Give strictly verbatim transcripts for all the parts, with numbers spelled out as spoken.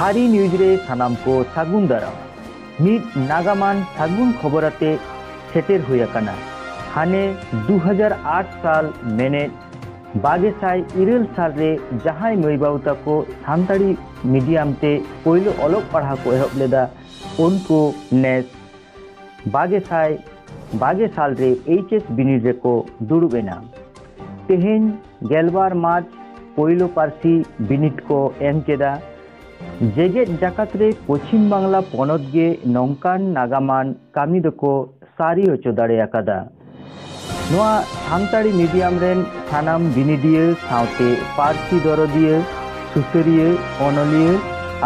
ᱟᱹᱨᱤ ᱱᱤᱭᱩᱡᱽ ᱨᱮ ᱥᱟᱱᱟᱢ ᱠᱚ ᱥᱟᱹᱜᱩᱱ ᱫᱟᱨᱟᱢ᱾ ᱢᱤᱫ ᱱᱟᱜᱟᱢᱟᱱ ᱥᱟᱹᱜᱩᱱ ᱠᱷᱚᱵᱚᱨ ᱟᱛᱮ ᱥᱮᱴᱮᱨ ᱦᱩᱭ ᱟᱠᱟᱱᱟ᱾ ᱦᱟᱱᱮ ᱫᱩ ᱦᱟᱡᱟᱨ ᱟᱴ ᱥᱟᱞ ᱢᱮᱱᱮᱫ ᱵᱟᱜᱮ ᱥᱟᱭ ᱤᱨᱟᱹᱞ ᱥᱟᱞ ᱨᱮ ᱡᱟᱦᱟᱸᱭ ᱢᱟᱹᱭ ᱵᱟᱹᱵᱩ ᱛᱟᱠᱚ ᱥᱟᱱᱛᱟᱲᱤ ᱢᱤᱰᱤᱭᱟᱢ ᱛᱮ ᱯᱳᱭᱞᱳ ᱚᱞᱚᱜ ᱯᱟᱲᱦᱟᱣ ᱠᱚ ᱮᱦᱚᱵ ᱞᱮᱫᱟ, ᱩᱱᱠᱩ ᱱᱮᱥ ᱵᱟᱜᱮ ᱥᱟᱭ ᱵᱟᱜᱮ ᱥᱟᱞ ᱨᱮ ᱮᱭᱤᱪ ᱮᱥ ᱵᱤᱱᱤᱰ ᱨᱮᱠᱚ ᱫᱩᱲᱩᱵ ᱮᱱᱟ᱾ ᱛᱮᱦᱮᱧ ᱜᱮᱞᱵᱟᱨ ᱢᱟᱨᱪ ᱯᱳᱭᱞᱳ ᱯᱟᱹᱨᱥᱤ ᱵᱤᱱᱤᱰ ᱠᱚ ᱮᱢ ᱠᱮᱫᱟ᱾ ᱡᱮᱜᱮᱛ ᱡᱟᱠᱟᱛ ᱨᱮ ᱯᱚᱪᱷᱤᱢ ᱵᱟᱝᱞᱟ ᱯᱚᱱᱚᱛ ᱜᱮ ᱱᱚᱝᱠᱟᱱ ᱱᱟᱜᱟᱢᱟᱱ ᱠᱟᱹᱢᱤ ᱫᱚᱠᱚ ᱥᱟᱹᱨᱤ ᱦᱚᱪᱚ ᱫᱟᱲᱮ ᱟᱠᱟᱫᱟ᱾ ᱱᱚᱣᱟ ᱥᱟᱱᱛᱟᱲᱤ ᱢᱤᱰᱤᱭᱟᱢ ᱨᱮᱱ ᱥᱟᱱᱟᱢ ᱵᱤᱱᱤᱰᱤᱭᱟᱹ ᱥᱟᱶᱛᱮ ᱯᱟᱹᱨᱥᱤ ᱫᱚᱨᱚᱫᱤᱭᱟᱹ, ᱥᱩᱥᱟᱹᱨᱤᱭᱟᱹ, ᱚᱱᱚᱞᱤᱭᱟᱹ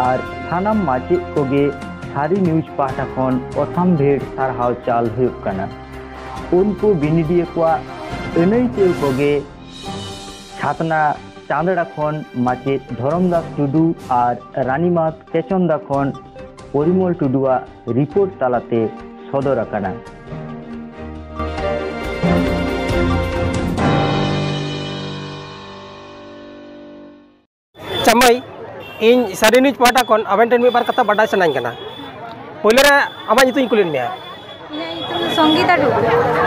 ᱟᱨ ᱥᱟᱱᱟᱢ ᱢᱟᱪᱮᱫ ᱠᱚᱜᱮ ᱥᱟᱹᱨᱤ ᱱᱤᱭᱩᱡᱽ ᱯᱟᱦᱴᱟ ᱠᱷᱚᱱ ᱚᱥᱟᱢᱵᱷᱮᱲ ᱥᱟᱨᱦᱟᱣ ᱪᱟᱞ ᱦᱩᱭᱩᱜ ᱠᱟᱱᱟ᱾ ᱩᱱᱠᱩ ᱵᱤᱱᱤᱰᱤᱭᱟᱹ ᱠᱚᱣᱟᱜ ᱟᱹᱱᱟᱹᱭᱠᱟᱹᱣ ᱠᱚᱜᱮ ᱪᱷᱟᱛᱱᱟ ᱪᱟᱸᱫᱲᱟ ᱠᱷᱚᱱ ᱢᱟᱪᱮᱫ ᱫᱷᱚᱨᱚᱢᱫᱟᱥ ᱴᱩᱰᱩ ᱟᱨ ᱨᱟᱱᱤᱢᱟᱛ ᱠᱮᱪᱚᱱᱫᱟ ᱠᱷᱚᱱ ᱯᱚᱨᱤᱢᱚᱞ ᱴᱩᱰᱩᱣᱟᱜ ᱨᱤᱯᱳᱨᱴ ᱛᱟᱞᱟᱛᱮ ᱥᱚᱫᱚᱨ ᱟᱠᱟᱱᱟ᱾ ᱪᱟᱢᱟᱭ, ᱤᱧ ᱥᱟᱹᱨᱤ ᱱᱤᱭᱩᱡᱽ ᱯᱟᱦᱴᱟ ᱠᱷᱚᱱ ᱟᱵᱮᱱ ᱴᱷᱮᱱ ᱢᱤᱫ ᱵᱟᱨ ᱠᱟᱛᱷᱟ ᱵᱟᱰᱟᱭ ᱥᱟᱱᱟᱧ ᱠᱟᱱᱟ᱾ ᱯᱳᱭᱞᱳ ᱨᱮ ᱟᱢᱟᱜ ᱧᱩᱛᱩᱢ ᱤᱧ ᱠᱩᱞᱤᱭᱮᱫ ᱢᱮᱭᱟ᱾ ᱤᱧᱟᱹᱜ ᱧᱩᱛᱩᱢ ᱫᱚ ᱥᱚᱝᱜᱤᱛᱟ ᱴᱩᱰᱩ᱾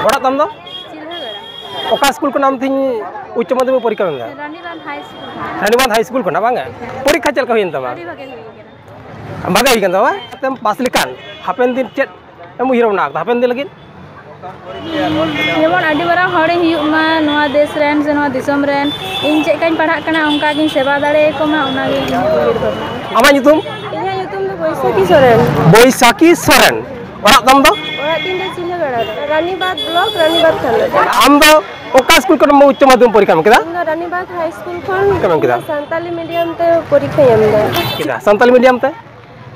ᱚᱲᱟᱜ ᱛᱟᱢ ᱫᱚ? ᱪᱤᱞᱦᱟᱹᱜᱟᱲᱟ᱾ ᱚᱠᱟ ᱥᱠᱩᱞ ᱠᱷᱚᱱᱟᱜ ᱟᱢ ᱛᱮᱦᱮᱧ ᱩᱪᱪᱚ ᱢᱟᱫᱽᱫᱷᱚᱢᱤᱠ ᱯᱚᱨᱤᱠᱠᱷᱟ ᱮᱢ ᱮᱫᱟ? ᱨᱟᱱᱤᱵᱟᱸᱫᱷ ᱦᱟᱭ ᱥᱠᱩᱞ᱾ ᱨᱟᱱᱤᱵᱟᱸᱫᱷ ᱦᱟᱭ ᱥᱠᱩᱞ ᱠᱷᱚᱱᱟᱜ, ᱵᱟᱝ? ᱯᱚᱨᱤᱠᱠᱷᱟ ᱪᱮᱫ ᱞᱮᱠᱟ ᱦᱩᱭᱮᱱ ᱛᱟᱢᱟ? ᱟᱹᱰᱤ ᱵᱷᱟᱜᱮ ᱦᱩᱭ ᱠᱟᱱᱟ᱾ ᱵᱷᱟᱜᱮ ᱦᱩᱭ ᱠᱟᱱ ᱛᱟᱢᱟ, ᱵᱟᱝ? ᱛᱮᱢ ᱯᱟᱥ ᱞᱮᱠᱷᱟᱱ ᱦᱟᱯᱮᱱ ᱫᱤᱱ ᱪᱮᱫ ᱮᱢ ᱩᱭᱦᱟᱹᱨ ᱵᱷᱟᱵᱽᱱᱟ ᱟᱠᱟᱫᱟ ᱦᱟᱯᱮᱱ ᱫᱤᱱ ᱞᱟᱹᱜᱤᱫ? ᱡᱮᱢᱚᱱ ᱟᱹᱰᱤ ᱢᱟᱨᱟᱝ ᱦᱚᱲᱤᱧ ᱦᱩᱭᱩᱜ ᱢᱟ ᱱᱚᱣᱟ ᱫᱮᱥ ᱨᱮᱱ ᱥᱮ ᱱᱚᱣᱟ ᱫᱤᱥᱚᱢ ᱨᱮᱱ, ᱤᱧ ᱪᱮᱫ ᱞᱮᱠᱟᱧ ᱯᱟᱲᱦᱟᱜ ᱠᱟᱱᱟ ᱚᱱᱠᱟ ᱜᱤᱧ ᱥᱮᱵᱟ ᱫᱟᱲᱮᱭᱟᱠᱚ ᱢᱟ, ᱚᱱᱟᱜᱮ ᱤᱧᱟᱹᱜ ᱩᱭᱦᱟᱹᱨ ᱵᱷᱟᱵᱽᱱᱟ᱾ ᱟᱢᱟᱜ ᱧᱩᱛᱩᱢ? ᱤᱧᱟᱹᱜ ᱧᱩᱛᱩᱢ ᱫᱚ ᱵᱳᱭᱥᱟᱠᱷᱤ ᱥᱚᱨᱮᱱ᱾ ᱵᱳᱭᱥᱟᱠᱷᱤ ᱥᱚᱨᱮᱱ᱾ ᱚᱲᱟᱜ ᱛᱟᱢ ᱫᱚ? ᱚᱲᱟᱜ ᱛᱤᱧ ᱫᱚ ᱪᱤᱞᱦᱟᱹᱜᱟᱲᱟ ᱨᱮ, ᱨᱟᱱᱤᱵᱟᱸᱫᱷ ᱵᱞᱚᱠ, ᱨᱟᱱᱤᱵᱟᱸᱫᱷ ᱛᱷᱟᱱᱟ᱾ ᱟᱢ ᱫᱚ ᱚᱠᱟ ᱥᱠᱩᱞ ᱠᱷᱚᱱ ᱩᱪᱪᱚ ᱢᱟᱫᱽᱫᱷᱚᱢᱤᱠ ᱯᱚᱨᱤᱠᱠᱷᱟᱢ ᱮᱢ ᱠᱮᱫᱟ? ᱤᱧ ᱫᱚ ᱨᱟᱱᱤᱵᱟᱸᱫᱷ ᱦᱟᱭ ᱥᱠᱩᱞ ᱠᱷᱚᱱ ᱮᱢ ᱠᱮᱫᱟ? ᱥᱟᱱᱛᱟᱞᱤ ᱢᱤᱰᱤᱭᱟᱢ ᱛᱮ ᱯᱚᱨᱤᱠᱠᱷᱟᱧ ᱮᱢ ᱮᱫᱟ᱾ ᱠᱮᱫᱟ, ᱥᱟᱱᱛᱟᱞᱤ ᱢᱤᱰᱤᱭᱟᱢ ᱛᱮ?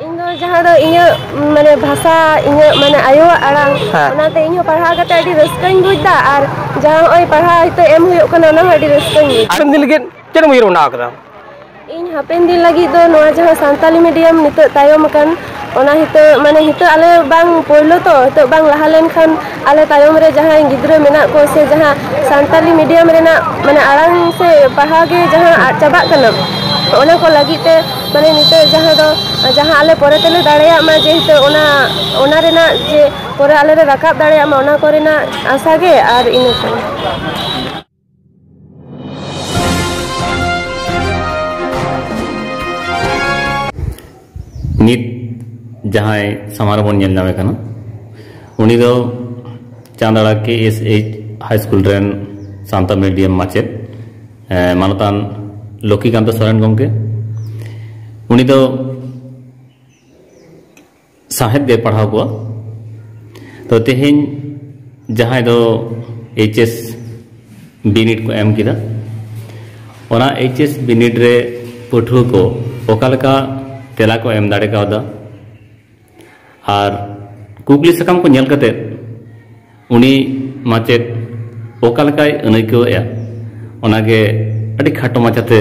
ᱤᱧ ᱫᱚ ᱡᱟᱦᱟᱸ ᱫᱚ ᱤᱧᱟᱹᱜ ᱢᱟᱱᱮ ᱵᱷᱟᱥᱟ, ᱤᱧᱟᱹᱜ ᱢᱟᱱᱮ ᱟᱭᱳᱣᱟᱜ ᱟᱲᱟᱝ, ᱦᱮᱸ᱾ ᱚᱱᱟᱛᱮ ᱤᱧ ᱦᱚᱸ ᱯᱟᱲᱦᱟᱣ ᱠᱟᱛᱮ ᱟᱹᱰᱤ ᱨᱟᱹᱥᱠᱟᱹᱧ ᱵᱩᱡᱽ ᱮᱫᱟ᱾ ᱟᱨ ᱡᱟᱦᱟᱸ ᱱᱚᱜᱼᱚᱭ ᱯᱟᱲᱦᱟᱣ ᱱᱤᱛᱚᱜ ᱮᱢ ᱦᱩᱭᱩᱜ ᱠᱟᱱᱟ, ᱚᱱᱟ ᱦᱚᱸ ᱟᱹᱰᱤ ᱨᱟᱹᱥᱠᱟᱹᱧ ᱵᱩᱡᱽ ᱮᱫᱟ᱾ ᱟᱵᱮᱱ ᱫᱤᱱ ᱞᱟᱹᱜᱤᱫ ᱪᱮᱫ ᱮᱢ ᱩᱭᱦᱟᱹᱨ ᱵᱷᱟᱵᱽᱱᱟ ᱟᱠᱟᱫᱟ? ᱤᱧ ᱦᱟᱯᱮᱱ ᱫᱤᱱ ᱞᱟᱹᱜᱤᱫ ᱫᱚ ᱱᱚᱣᱟ ᱡᱟᱦᱟᱸ ᱥᱟᱱᱛᱟᱞᱤ ᱢᱤᱰᱤᱭᱟᱢ ᱱᱤᱛᱚᱜ ᱛᱟᱭᱚᱢ ᱟᱠᱟᱱ, ᱚᱱᱟ ᱱᱤᱛᱚᱜ ᱢᱟᱱᱮ ᱱᱤᱛᱚᱜ ᱟᱞᱮ ᱵᱟᱝ ᱯᱳᱭᱞᱳ ᱛᱚ, ᱱᱤᱛᱚᱜ ᱵᱟᱝ ᱞᱟᱦᱟ ᱞᱮᱱᱠᱷᱟᱱ ᱟᱞᱮ ᱛᱟᱭᱚᱢ ᱨᱮ ᱡᱟᱦᱟᱸᱭ ᱜᱤᱫᱽᱨᱟᱹ ᱢᱮᱱᱟᱜ ᱠᱚ ᱥᱮ ᱡᱟᱦᱟᱸ ᱥᱟᱱᱛᱟᱞᱤ ᱢᱤᱰᱤᱭᱟᱢ ᱨᱮᱱᱟᱜ ᱢᱟᱱᱮ ᱟᱲᱟᱝ ᱥᱮ ᱯᱟᱲᱦᱟᱣ ᱜᱮ ᱡᱟᱦᱟᱸ ᱟᱫ ᱪᱟᱵᱟᱜ ᱠᱟᱱᱟ, ᱚᱱᱟ ᱠᱚ ᱞᱟᱹᱜᱤᱫ ᱛᱮ ᱢᱟᱱᱮ ᱱᱤᱛᱚᱜ ᱡᱟᱦᱟᱸ ᱫᱚ, ᱡᱟᱦᱟᱸ ᱟᱞᱮ ᱯᱚᱨᱮ ᱛᱮᱞᱮ ᱫᱟᱲᱮᱭᱟᱜ ᱢᱟ, ᱡᱮᱦᱮᱛᱩ ᱚᱱᱟ, ᱚᱱᱟ ᱨᱮᱱᱟᱜ ᱡᱮ ᱯᱚᱨᱮ ᱟᱞᱮ ᱞᱮ ᱨᱟᱠᱟᱵ ᱫᱟᱲᱮᱭᱟᱜ ᱢᱟ, ᱚᱱᱟ ᱠᱚᱨᱮᱱᱟᱜ ᱟᱥᱟ ᱜᱮ᱾ ᱟᱨ ᱤᱱᱟᱹ ᱠᱚ᱾ ᱱᱤᱛ ᱡᱟᱦᱟᱸᱭ ᱥᱟᱢᱟᱝ ᱨᱮᱵᱚᱱ ᱧᱮᱞ ᱧᱟᱢᱮ ᱠᱟᱱᱟ, ᱩᱱᱤ ᱫᱚ ᱪᱟᱸᱫᱟᱲᱟ ᱠᱮ ᱮᱥ ᱮᱭᱤᱪ ᱦᱟᱭ ᱥᱠᱩᱞ ᱨᱮᱱ ᱥᱟᱱᱛᱟᱲ ᱢᱤᱰᱤᱭᱟᱢ ᱢᱟᱪᱮᱫ, ᱮ, ᱢᱟᱱᱚᱛᱟᱱ ᱞᱚᱠᱠᱷᱤᱠᱟᱱᱛ ᱥᱚᱨᱮᱱ ᱜᱚᱢᱠᱮ᱾ ᱩᱱᱤ ᱫᱚ ᱥᱟᱶᱦᱮᱫ ᱜᱮ ᱯᱟᱲᱦᱟᱣ ᱠᱚᱣᱟ᱾ ᱛᱚ, ᱛᱮᱦᱮᱧ ᱡᱟᱦᱟᱸᱭ ᱫᱚ ᱮᱭᱤᱪ ᱮᱥ ᱵᱤᱱᱤᱰ ᱠᱚ ᱮᱢ ᱠᱮᱫᱟ, ᱚᱱᱟ ᱮᱭᱤᱪ ᱮᱥ ᱵᱤᱱᱤᱰ ᱨᱮ ᱯᱟᱹᱴᱷᱩᱣᱟᱹ ᱠᱚ ᱚᱠᱟ ᱞᱮᱠᱟ ᱛᱮᱞᱟ ᱠᱚ ᱮᱢ ᱫᱟᱲᱮ ᱠᱟᱣᱫᱟ, ᱟᱨ ᱠᱩᱠᱞᱤ ᱥᱟᱠᱟᱢ ᱠᱚ ᱧᱮᱞ ᱠᱟᱛᱮ ᱩᱱᱤ ᱢᱟᱪᱮᱫ ᱚᱠᱟ ᱞᱮᱠᱟᱭ ᱟᱹᱱᱟᱹᱭᱠᱟᱹᱣᱮᱫᱼᱟ, ᱚᱱᱟᱜᱮ ᱟᱹᱰᱤ ᱠᱷᱟᱴᱚ ᱢᱟᱪᱷᱟᱛᱮ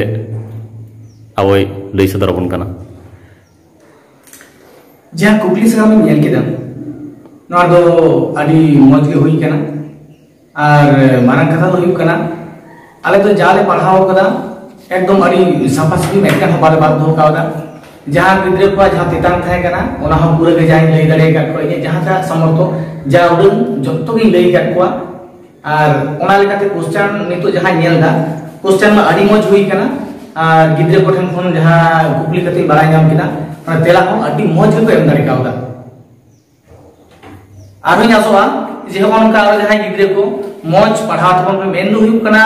ᱟᱵᱚᱭ ᱞᱟᱹᱭ ᱥᱚᱫᱚᱨ ᱟᱵᱚᱱ ᱠᱟᱱᱟ᱾ ᱡᱟᱦᱟᱸ ᱠᱩᱠᱞᱤ ᱥᱟᱠᱟᱢ ᱤᱧ ᱧᱮᱞ ᱠᱮᱫᱟ, ᱱᱚᱣᱟ ᱫᱚ ᱟᱹᱰᱤ ᱢᱚᱡᱽ ᱜᱮ ᱦᱩᱭ ᱠᱟᱱᱟ᱾ ᱟᱨ ᱢᱟᱨᱟᱝ ᱠᱟᱛᱷᱟ ᱫᱚ ᱦᱩᱭᱩᱜ ᱠᱟᱱᱟ, ᱟᱞᱮ ᱫᱚ ᱡᱟ ᱞᱮ ᱯᱟᱲᱦᱟᱣ ᱠᱟᱫᱟ, ᱮᱠᱫᱚᱢ ᱟᱹᱰᱤ ᱥᱟᱯᱷᱟ ᱥᱟᱹᱯᱷᱤ, ᱢᱤᱫᱴᱟᱝ ᱦᱚᱸ ᱵᱟᱞᱮ ᱵᱟᱫ ᱫᱚᱦᱚ ᱠᱟᱣᱫᱟ᱾ ᱡᱟᱦᱟᱸ ᱜᱤᱫᱽᱨᱟᱹ ᱠᱚᱣᱟᱜ ᱡᱟᱦᱟᱸ ᱛᱮᱛᱟᱝ ᱛᱟᱦᱮᱸ ᱠᱟᱱᱟ, ᱚᱱᱟ ᱦᱚᱸ ᱯᱩᱨᱟᱹ ᱜᱮ ᱡᱟᱦᱟᱸᱧ ᱞᱟᱹᱭ ᱫᱟᱲᱮ ᱟᱠᱟᱫ ᱠᱚᱣᱟ, ᱤᱧᱟᱹᱜ ᱡᱟᱦᱟᱸ ᱡᱟᱦᱟᱸ ᱥᱟᱢᱚᱨᱛᱷᱚ, ᱡᱟ ᱩᱰᱟᱹᱝ ᱡᱚᱛᱚ ᱜᱤᱧ ᱞᱟᱹᱭ ᱟᱠᱟᱫ ᱠᱚᱣᱟ᱾ ᱟᱨ ᱚᱱᱟ ᱞᱮᱠᱟᱛᱮ ᱠᱳᱥᱪᱟᱱ ᱱᱤᱛᱚᱜ ᱡᱟᱦᱟᱸᱧ ᱧᱮᱞ ᱮᱫᱟ, ᱠᱳᱥᱪᱟᱱ ᱢᱟ ᱟᱹᱰᱤ ᱢᱚᱡᱽ ᱦᱩᱭ ᱠᱟᱱᱟ᱾ ᱟᱨ ᱜᱤᱫᱽᱨᱟᱹ ᱠᱚᱴᱷᱮᱱ ᱠᱷᱚᱱ ᱡᱟᱦᱟᱸ ᱠᱩᱠᱞᱤ ᱠᱟᱛᱮᱧ ᱵᱟᱲᱟᱭ ᱧᱟᱢ ᱠᱮᱫᱟ, ᱚᱱᱟ ᱛᱮᱞᱟ ᱦᱚᱸ ᱟᱹᱰᱤ ᱢᱚᱡᱽ ᱜᱮᱠᱚ ᱮᱢ ᱫᱟᱲᱮ ᱠᱟᱣᱫᱟ᱾ ᱟᱨᱦᱚᱸᱧ ᱟᱥᱚᱜᱼᱟ ᱡᱮ ᱦᱚᱸᱜᱼᱚ ᱱᱚᱝᱠᱟ ᱟᱨᱚ ᱡᱟᱦᱟᱸᱭ ᱜᱤᱫᱽᱨᱟᱹ ᱠᱚ ᱢᱚᱡᱽ ᱯᱟᱲᱦᱟᱣ ᱛᱟᱵᱚᱱ ᱯᱮ, ᱢᱮᱱ ᱫᱚ ᱦᱩᱭᱩᱜ ᱠᱟᱱᱟ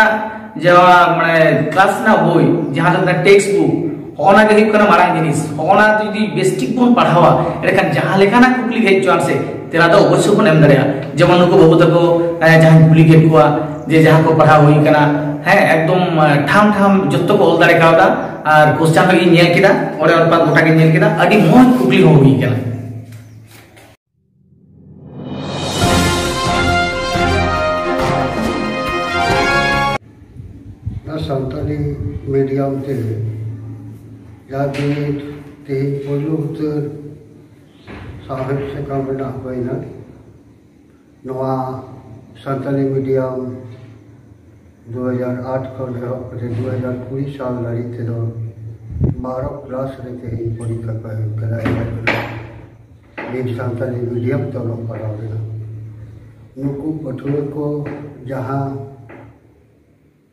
ᱡᱮ ᱢᱟᱱᱮ ᱠᱞᱟᱥ ᱨᱮᱱᱟᱜ ᱵᱳᱭ, ᱡᱟᱦᱟᱸ ᱫᱚ ᱢᱮᱛᱟᱜ ᱴᱮᱠᱥᱴ ᱵᱩᱠ, ᱦᱚᱸᱜᱼᱚ ᱱᱟ ᱜᱮ ᱦᱩᱭᱩᱜ ᱠᱟᱱᱟ ᱢᱟᱨᱟᱝ ᱡᱤᱱᱤᱥ᱾ ᱦᱚᱸᱜᱼᱚ ᱱᱟ ᱡᱩᱫᱤ ᱵᱮᱥ ᱴᱷᱤᱠ ᱵᱚᱱ ᱯᱟᱲᱦᱟᱣᱟ, ᱮᱸᱰᱮᱠᱷᱟᱱ ᱡᱟᱦᱟᱸ ᱞᱮᱠᱟᱱᱟᱜ ᱠᱩᱠᱞᱤ ᱦᱮᱡ ᱦᱚᱪᱚᱣᱟᱱ ᱥᱮ, ᱛᱮᱞᱟ ᱫᱚ ᱚᱵᱚᱥᱥᱳᱭ ᱵᱚᱱ ᱮᱢ ᱫᱟᱲᱮᱭᱟᱜᱼᱟ᱾ ᱡᱮᱢᱚᱱ ᱱᱩᱠᱩ ᱵᱟᱹᱵᱩ ᱛᱟᱠᱚ, ᱮᱸ, ᱡᱟᱦᱟᱸᱧ ᱠᱩᱞᱤ ᱠᱮᱫ ᱠᱚᱣᱟ ᱡᱮ ᱡᱟᱦᱟᱸ ᱠᱚ ᱯᱟᱲᱦᱟᱣ ᱦᱩᱭ ᱠᱟᱱᱟ, ᱦᱮᱸ, ᱮᱠᱫᱚᱢ, ᱮᱸ, ᱴᱷᱟᱢ ᱴᱷᱟᱢ ᱡᱚᱛᱚ ᱠᱚ ᱚᱞ ᱫᱟᱲᱮ ᱠᱟᱣᱫᱟ᱾ ᱟᱨ ᱠᱳᱥᱪᱟᱱ ᱦᱚᱸ ᱤᱧ ᱧᱮᱞ ᱠᱮᱫᱟ, ᱚᱸᱰᱮ ᱚᱱᱠᱟ ᱜᱚᱴᱟ ᱜᱮᱧ ᱧᱮᱞ ᱠᱮᱫᱟ, ᱟᱹᱰᱤ ᱢᱚᱡᱽ ᱠᱩᱠᱞᱤ ᱦᱚᱸ ᱦᱩᱭ ᱠᱟᱱᱟ᱾ ᱚᱱᱟ ᱥᱟᱱᱛᱟᱞᱤ ᱢᱤᱰᱤᱭᱟᱢ ᱛᱮ ᱡᱟᱜᱮ ᱛᱮᱦᱮᱧ ᱯᱳᱭᱞᱳ ᱩᱛᱟᱹᱨ ᱥᱟᱶᱦᱮᱫ ᱥᱟᱠᱟᱢ ᱨᱮᱱᱟᱜ ᱦᱩᱭᱱᱟ᱾ ᱱᱚᱣᱟ ᱥᱟᱱᱛᱟᱞᱤ ᱢᱤᱰᱤᱭᱟᱢ ᱫᱩ ᱦᱟᱡᱟᱨ ᱟᱴ ᱠᱷᱚᱱ ᱮᱦᱚᱵ ᱠᱟᱛᱮ ᱫᱩ ᱦᱟᱡᱟᱨ ᱠᱩᱲᱤ ᱥᱟᱞ ᱫᱷᱟᱹᱨᱤᱡ ᱛᱮᱫᱚ ᱵᱟᱨᱚ ᱠᱞᱟᱥ ᱨᱮ ᱛᱮᱦᱮᱧ ᱯᱚᱨᱤᱠᱠᱷᱟ ᱠᱚ ᱮᱢ ᱠᱮᱫᱟ, ᱮᱦᱚᱵ ᱮᱱᱟ᱾ ᱢᱤᱫ ᱥᱟᱱᱛᱟᱲᱤ ᱢᱤᱰᱤᱭᱟᱢ ᱛᱮ ᱚᱞᱚᱜ ᱯᱟᱲᱦᱟᱣ ᱨᱮᱱᱟᱜ ᱱᱩᱠᱩ ᱯᱟᱹᱴᱷᱩᱣᱟᱹ ᱠᱚ ᱡᱟᱦᱟᱸ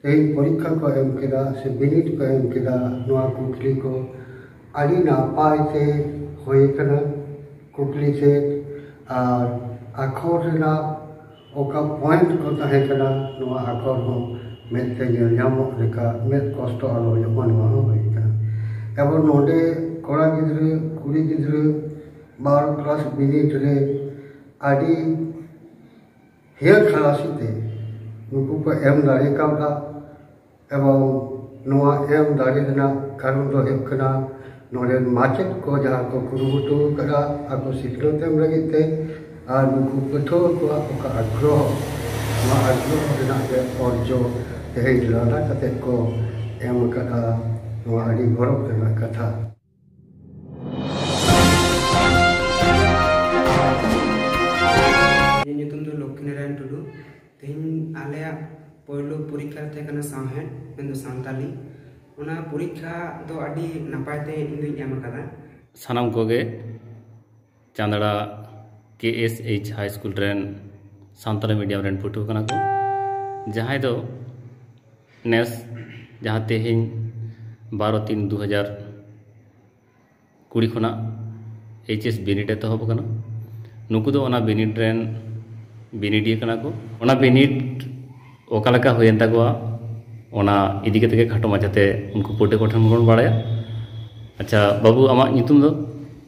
ᱛᱮᱦᱮᱧ ᱯᱚᱨᱤᱠᱠᱷᱟ ᱠᱚ ᱮᱢ ᱠᱮᱫᱟ ᱥᱮ ᱵᱤᱱᱤᱰ ᱠᱚ ᱮᱢ ᱠᱮᱫᱟ, ᱱᱚᱣᱟ ᱠᱩᱠᱞᱤ ᱠᱚ ᱟᱹᱰᱤ ᱱᱟᱯᱟᱭ ᱛᱮ ᱦᱩᱭ ᱟᱠᱟᱱᱟ᱾ ᱠᱩᱠᱞᱤ ᱛᱮᱫ ᱟᱨ ᱟᱠᱷᱚᱨ ᱨᱮᱱᱟᱜ ᱚᱠᱟ ᱯᱚᱭᱮᱱᱴ ᱠᱚ ᱛᱟᱦᱮᱸ ᱠᱟᱱᱟ, ᱱᱚᱣᱟ ᱟᱠᱷᱚᱨ ᱦᱚᱸ ᱢᱮᱫ ᱛᱮ ᱧᱮᱞ ᱧᱟᱢᱚᱜ ᱞᱮᱠᱟ, ᱢᱮᱫ ᱠᱚᱥᱴᱚ ᱟᱞᱚ ᱦᱩᱭᱩᱜ ᱢᱟ, ᱱᱚᱣᱟ ᱦᱚᱸ ᱦᱩᱭ ᱟᱠᱟᱱᱟ᱾ ᱮᱵᱚᱝ ᱱᱚᱰᱮ ᱠᱚᱲᱟ ᱜᱤᱫᱽᱨᱟᱹ, ᱠᱩᱲᱤ ᱜᱤᱫᱽᱨᱟᱹ ᱵᱟᱨᱚ ᱠᱞᱟᱥ ᱵᱤᱱᱤᱰ ᱨᱮ ᱟᱹᱰᱤ ᱦᱤᱭᱟᱹ ᱠᱷᱟᱞᱟᱥᱤ ᱛᱮ ᱱᱩᱠᱩ ᱠᱚ ᱮᱢ ᱫᱟᱲᱮ ᱠᱟᱣᱫᱟ᱾ ᱮᱵᱚᱝ ᱱᱚᱣᱟ ᱮᱢ ᱫᱟᱲᱮ ᱨᱮᱱᱟᱜ ᱠᱟᱨᱚᱱ ᱫᱚ ᱦᱩᱭᱩᱜ ᱠᱟᱱᱟ, ᱱᱚᱰᱮᱱ ᱢᱟᱪᱮᱫ ᱠᱚ ᱡᱟᱦᱟᱸ ᱠᱚ ᱠᱩᱨᱩᱢᱩᱴᱩ ᱟᱠᱟᱫᱟ ᱟᱠᱚ ᱥᱤᱠᱷᱱᱟᱹᱛ ᱮᱢ ᱞᱟᱹᱜᱤᱫ ᱛᱮ, ᱟᱨ ᱱᱩᱠᱩ ᱯᱟᱹᱴᱷᱩᱣᱟᱹ ᱠᱚᱣᱟᱜ ᱚᱠᱟ ᱟᱜᱽᱨᱚᱦᱚ, ᱱᱚᱣᱟ ᱟᱜᱽᱨᱚᱦᱚ ᱨᱮᱱᱟᱜ ᱜᱮ ᱚᱨᱡᱚ ᱛᱮᱦᱮᱧ ᱞᱟᱸᱫᱟ ᱠᱟᱛᱮ ᱠᱚ ᱮᱢ ᱟᱠᱟᱫᱟ᱾ ᱱᱚᱣᱟ ᱟᱹᱰᱤ ᱜᱚᱨᱚᱵᱽ ᱨᱮᱱᱟᱜ ᱠᱟᱛᱷᱟ᱾ ᱤᱧᱟᱹᱜ ᱧᱩᱛᱩᱢ ᱫᱚ ᱞᱚᱠᱠᱷᱤ ᱱᱟᱨᱟᱭᱚᱱ ᱴᱩᱰᱩ᱾ ᱛᱮᱦᱮᱧ ᱟᱞᱮᱭᱟᱜ ᱯᱳᱭᱞᱳ ᱯᱚᱨᱤᱠᱠᱷᱟ ᱛᱟᱦᱮᱸ ᱠᱟᱱᱟ ᱥᱟᱶᱦᱮᱫ, ᱢᱮᱱᱫᱚ ᱥᱟᱱᱛᱟᱞᱤ᱾ ᱚᱱᱟ ᱯᱚᱨᱤᱠᱠᱷᱟ ᱫᱚ ᱟᱹᱰᱤ ᱱᱟᱯᱟᱭ ᱛᱮ ᱤᱧ ᱫᱩᱧ ᱮᱢ ᱟᱠᱟᱫᱟ᱾ ᱥᱟᱱᱟᱢ ᱠᱚᱜᱮ ᱪᱟᱸᱫᱲᱟ ᱠᱮ ᱮᱥ ᱮᱭᱤᱪ ᱦᱟᱭ ᱥᱠᱩᱞ ᱨᱮᱱ ᱥᱟᱱᱛᱟᱲᱤ ᱢᱤᱰᱤᱭᱟᱢ ᱨᱮᱱ ᱯᱟᱹᱴᱷᱩᱣᱟᱹ ᱠᱟᱱᱟ ᱠᱚ, ᱡᱟᱦᱟᱸᱭ ᱫᱚ ᱱᱮᱥ, ᱡᱟᱦᱟᱸ ᱛᱮᱦᱮᱧ ᱵᱟᱨᱚ ᱛᱤᱱ ᱫᱩ ᱦᱟᱡᱟᱨ ᱠᱩᱲᱤ ᱠᱷᱚᱱᱟᱜ ᱮᱭᱤᱪ ᱮᱥ ᱵᱤᱱᱤᱰ ᱮᱛᱚᱦᱚᱵ ᱟᱠᱟᱱᱟ᱾ ᱱᱩᱠᱩ ᱫᱚ ᱚᱱᱟ ᱵᱤᱱᱤᱰ ᱨᱮᱱ ᱵᱤᱱᱤᱰᱤᱭᱟᱹ ᱠᱟᱱᱟ ᱠᱚ᱾ ᱚᱱᱟ ᱵᱤᱱᱤᱰ ᱚᱠᱟ ᱞᱮᱠᱟ ᱦᱩᱭᱮᱱ ᱛᱟᱠᱚᱣᱟ, ᱚᱱᱟ ᱤᱫᱤ ᱠᱟᱛᱮ ᱜᱮ ᱠᱷᱟᱴᱚ ᱢᱟᱪᱷᱟᱛᱮ ᱩᱱᱠᱩ ᱯᱟᱹᱴᱷᱩᱣᱟᱹ ᱠᱚᱴᱷᱮᱱ ᱵᱚᱱ ᱵᱟᱲᱟᱭᱟ᱾ ᱟᱪᱪᱷᱟ ᱵᱟᱹᱵᱩ, ᱟᱢᱟᱜ ᱧᱩᱛᱩᱢ ᱫᱚ?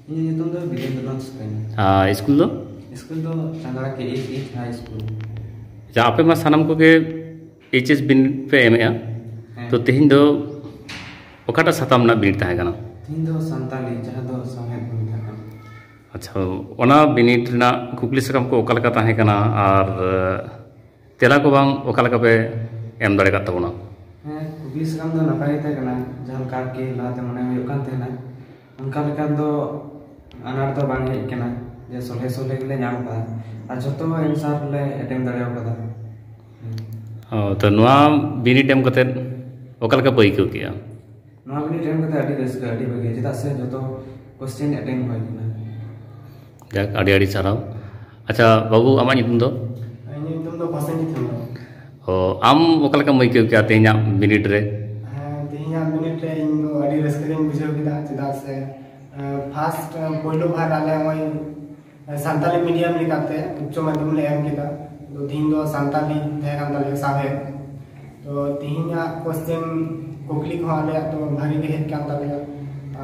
ᱤᱧᱟᱹᱜ ᱧᱩᱛᱩᱢ ᱫᱚ ᱵᱤᱨᱮᱱᱫᱨᱚᱱᱟᱛᱷ ᱥᱚᱨᱮᱱ᱾ ᱟᱨ ᱥᱠᱩᱞ ᱫᱚ? ᱥᱠᱩᱞ ᱫᱚ ᱪᱟᱸᱫᱲᱟ ᱠᱮ ᱮᱭᱤᱪ ᱮᱭᱤᱪ ᱦᱟᱭ ᱥᱠᱩᱞ᱾ ᱟᱪᱪᱷᱟ, ᱟᱯᱮ ᱢᱟ ᱥᱟᱱᱟᱢ ᱠᱚᱜᱮ ᱮᱭᱤᱪ ᱮᱥ ᱵᱤᱱᱤᱰ ᱯᱮ ᱮᱢᱮᱜᱼᱟ, ᱦᱮᱸ᱾ ᱛᱚ ᱛᱮᱦᱮᱧ ᱫᱚ ᱚᱠᱟᱴᱟᱜ ᱥᱟᱛᱟᱢ ᱨᱮᱱᱟᱜ ᱵᱤᱱᱤᱰ ᱛᱟᱦᱮᱸ ᱠᱟᱱᱟ? ᱛᱮᱦᱮᱧ ᱫᱚ ᱥᱟᱱᱛᱟᱞᱤ, ᱡᱟᱦᱟᱸ ᱫᱚ ᱥᱟᱶᱦᱮᱫ ᱵᱚᱱ ᱢᱮᱛᱟᱜ ᱠᱟᱱᱟ᱾ ᱟᱪᱪᱷᱟ, ᱚᱱᱟ ᱵᱤᱱᱤᱰ ᱨᱮᱱᱟᱜ ᱠᱩᱠᱞᱤ ᱥᱟᱠᱟᱢ ᱠᱚ ᱚᱠᱟ ᱞᱮᱠᱟ ᱛᱟᱦᱮᱸ ᱠᱟᱱᱟ ᱟᱨ ᱛᱮᱞᱟ ᱠᱚ ᱵᱟᱝ ᱚᱠᱟ ᱞᱮᱠᱟ ᱯᱮ ᱮᱢ ᱫᱟᱲᱮ ᱠᱟᱫ ᱛᱟᱵᱚᱱᱟ? ᱦᱮᱸ, ᱠᱩᱠᱞᱤ ᱥᱟᱠᱟᱢ ᱫᱚ ᱱᱟᱯᱟᱭ ᱜᱮ ᱛᱟᱦᱮᱸ ᱠᱟᱱᱟ, ᱡᱟᱦᱟᱸ ᱞᱮᱠᱟ ᱟᱨᱠᱤ ᱞᱟᱦᱟᱛᱮ ᱢᱚᱱᱮ ᱦᱩᱭᱩᱜ ᱠᱟᱱ ᱛᱟᱦᱮᱱᱟ, ᱚᱱᱠᱟ ᱞᱮᱠᱟ ᱫᱚ ᱟᱱᱟᱴ ᱫᱚ ᱵᱟᱝ ᱦᱮᱡ ᱠᱟᱱᱟ ᱡᱮ ᱥᱚᱞᱦᱮ ᱥᱚᱞᱦᱮ ᱜᱮᱞᱮ ᱧᱟᱢ ᱠᱟᱫᱟ, ᱟᱨ ᱡᱷᱚᱛᱚ ᱮᱱᱥᱟᱨ ᱞᱮ ᱮᱴᱮᱢ ᱫᱟᱲᱮ ᱠᱟᱫᱟ᱾ ᱚ, ᱛᱚ ᱱᱚᱣᱟ ᱵᱤᱱᱤᱰ ᱮᱢ ᱠᱟᱛᱮᱫ ᱚᱠᱟ ᱞᱮᱠᱟ ᱯᱮ ᱟᱹᱭᱠᱟᱹᱣ ᱠᱮᱜᱼᱟ? ᱱᱚᱣᱟ ᱵᱤᱱᱤᱰ ᱮᱢ ᱠᱟᱛᱮ ᱟᱹᱰᱤ ᱨᱟᱹᱥᱠᱟᱹ, ᱟᱹᱰᱤ ᱵᱷᱟᱹᱜᱤ, ᱪᱮᱫᱟᱜ ᱥᱮ ᱡᱚᱛᱚ ᱠᱚᱥᱪᱮᱱ ᱮᱴᱮᱢᱯᱴ ᱦᱩᱭ ᱠᱟᱱᱟ᱾ ᱡᱟᱠ, ᱟᱹᱰᱤ ᱟᱹᱰᱤ ᱥᱟᱨᱦᱟᱣ᱾ ᱟᱪᱪᱷᱟ ᱵᱟᱹᱵᱩ, ᱟᱢᱟᱜ ᱧᱩᱛᱩᱢ ᱫᱚ? ᱤᱧᱟᱹᱜ ᱧᱩᱛᱩᱢ ᱫᱚ ᱯᱨᱚᱥᱮᱱᱡᱤᱛ ᱦᱮᱢᱵᱨᱚᱢ᱾ ᱚ, ᱟᱢ ᱚᱠᱟ ᱞᱮᱠᱟᱢ ᱟᱹᱭᱠᱟᱹᱣ ᱠᱮᱜᱼᱟ ᱛᱮᱦᱮᱧᱟᱜ ᱵᱤᱱᱤᱰ ᱨᱮ? ᱦᱮᱸ, ᱛᱮᱦᱮᱧᱟᱜ ᱵᱤᱱᱤᱰ ᱨᱮ ᱤᱧ ᱫᱚ ᱟᱹᱰᱤ ᱨᱟᱹᱥᱠᱟᱹ ᱜᱤᱧ ᱵᱩᱡᱷᱟᱹᱣ ᱠᱮᱫᱟ, ᱪᱮᱫᱟᱜ ᱥᱮ ᱯᱷᱟᱥᱴ ᱯᱳᱭᱞᱳ ᱵᱟᱨ ᱟᱞᱮ ᱱᱚᱜᱼᱚᱭ ᱥᱟᱱᱛᱟᱞᱤ ᱢᱤᱰᱤᱭᱟᱢ ᱞᱮᱠᱟᱛᱮ ᱩᱪᱪᱚ ᱢᱟᱫᱽᱫᱷᱚᱢᱤᱠ ᱞᱮ ᱮᱢ ᱠᱮᱫᱟ᱾ ᱛᱚ ᱛᱤᱦᱤᱧ ᱫᱚ ᱥᱟᱱᱛᱟᱞᱤ ᱛᱟᱦᱮᱸ ᱠᱟᱱ ᱛᱟᱞᱮᱭᱟ ᱥᱟᱵᱡᱮᱠᱴ᱾ ᱛᱚ ᱛᱤᱦᱤᱧᱟᱜ ᱠᱚᱥᱪᱮᱱ ᱠᱩᱠᱞᱤ ᱠᱚᱦᱚᱸ ᱟᱞᱮᱭᱟᱜ ᱫᱚ ᱵᱷᱟᱜᱤ ᱜᱮ ᱦᱮᱡ ᱠᱟᱱ ᱛᱟᱞᱮᱭᱟ,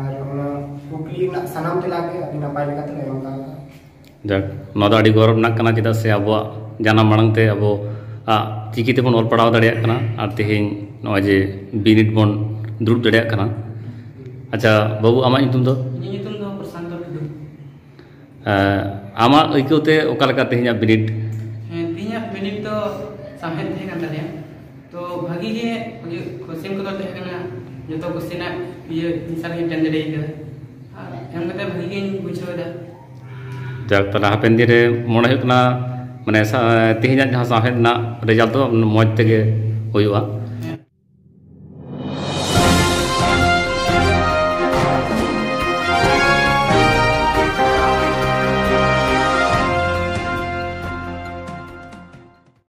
ᱟᱨ ᱚᱱᱟ ᱠᱩᱠᱞᱤ ᱨᱮᱱᱟᱜ ᱥᱟᱱᱟᱢ ᱛᱮᱞᱟ ᱜᱮ ᱟᱹᱰᱤ ᱱᱟᱯᱟᱭ ᱞᱮᱠᱟᱛᱮ ᱞᱮ ᱮᱢ ᱠᱟᱣᱫᱟ᱾ ᱡᱟᱠ, ᱱᱚᱣᱟ ᱫᱚ ᱟᱹᱰᱤ ᱜᱚᱨᱚᱵᱽ ᱨᱮᱱᱟᱜ ᱠᱟᱱᱟ, ᱪᱮᱫᱟᱜ ᱥᱮ ᱟᱵᱚᱣᱟᱜ ᱡᱟᱱᱟᱢ ᱟᱲᱟᱝ ᱛᱮ ᱟᱵᱚ ᱟᱜ ᱪᱤᱠᱤ ᱛᱮᱵᱚᱱ ᱚᱞ ᱯᱟᱲᱦᱟᱣ ᱫᱟᱲᱮᱭᱟᱜ ᱠᱟᱱᱟ ᱟᱨ ᱛᱮᱦᱮᱧ ᱱᱚᱜᱼᱚᱭ ᱡᱮ ᱵᱤᱱᱤᱰ ᱵᱚᱱ ᱫᱩᱲᱩᱵ ᱫᱟᱲᱮᱭᱟᱜ ᱠᱟᱱᱟ᱾ ᱟᱪᱪᱷᱟ ᱵᱟᱹᱵᱩ, ᱟᱢᱟᱜ ᱧᱩᱛᱩᱢ ᱫᱚ? ᱤᱧᱟᱹᱜ ᱧᱩᱛᱩᱢ ᱫᱚ ᱯᱨᱚᱥᱟᱱᱛᱚ ᱴᱩᱰᱩ᱾ ᱟᱢᱟᱜ ᱟᱹᱭᱠᱟᱹᱣ ᱛᱮ ᱚᱠᱟ ᱞᱮᱠᱟ ᱛᱮᱦᱮᱧᱟᱜ ᱵᱤᱱᱤᱰ? ᱦᱮᱸ, ᱛᱮᱦᱮᱧᱟᱜ ᱵᱤᱱᱤᱰ ᱫᱚ ᱥᱟᱶᱦᱮᱫ ᱛᱟᱦᱮᱸ ᱠᱟᱱ ᱛᱟᱞᱮᱭᱟ᱾ ᱛᱚ ᱵᱷᱟᱹᱜᱤ ᱜᱮ ᱠᱚᱥᱪᱮᱱ ᱠᱚᱫᱚ ᱛᱟᱦᱮᱸ ᱠᱟᱱᱟ, ᱡᱚᱛᱚ ᱠᱚᱥᱪᱮᱱᱟᱜ ᱤᱭᱟᱹ ᱮᱱᱥᱟᱨ ᱜᱮ ᱮᱢ ᱫᱟᱲᱮ ᱠᱟᱫᱟ᱾ ᱟᱨ ᱮᱢ ᱠᱟᱛᱮ ᱵᱷᱟᱹᱜᱤ ᱜᱤᱧ ᱵᱩᱡᱷᱟᱹᱣ ᱮᱫᱟ᱾ ᱡᱟᱠ, ᱛᱟᱦᱞᱮ ᱦᱟᱯᱮᱱ ᱫᱤᱱ ᱨᱮ ᱢᱚᱱᱮ ᱦᱩᱭᱩᱜ ᱠᱟᱱᱟ, ᱢᱟᱱᱮ ᱥᱟ- ᱛᱮᱦᱮᱧᱟᱜ ᱡᱟᱦᱟᱸ ᱥᱟᱶᱦᱮᱫ ᱨᱮᱱᱟᱜ ᱨᱮᱡᱟᱞᱴ ᱫᱚ ᱢᱚᱡᱽ ᱛᱮᱜᱮ ᱦᱩᱭᱩᱜᱼᱟ᱾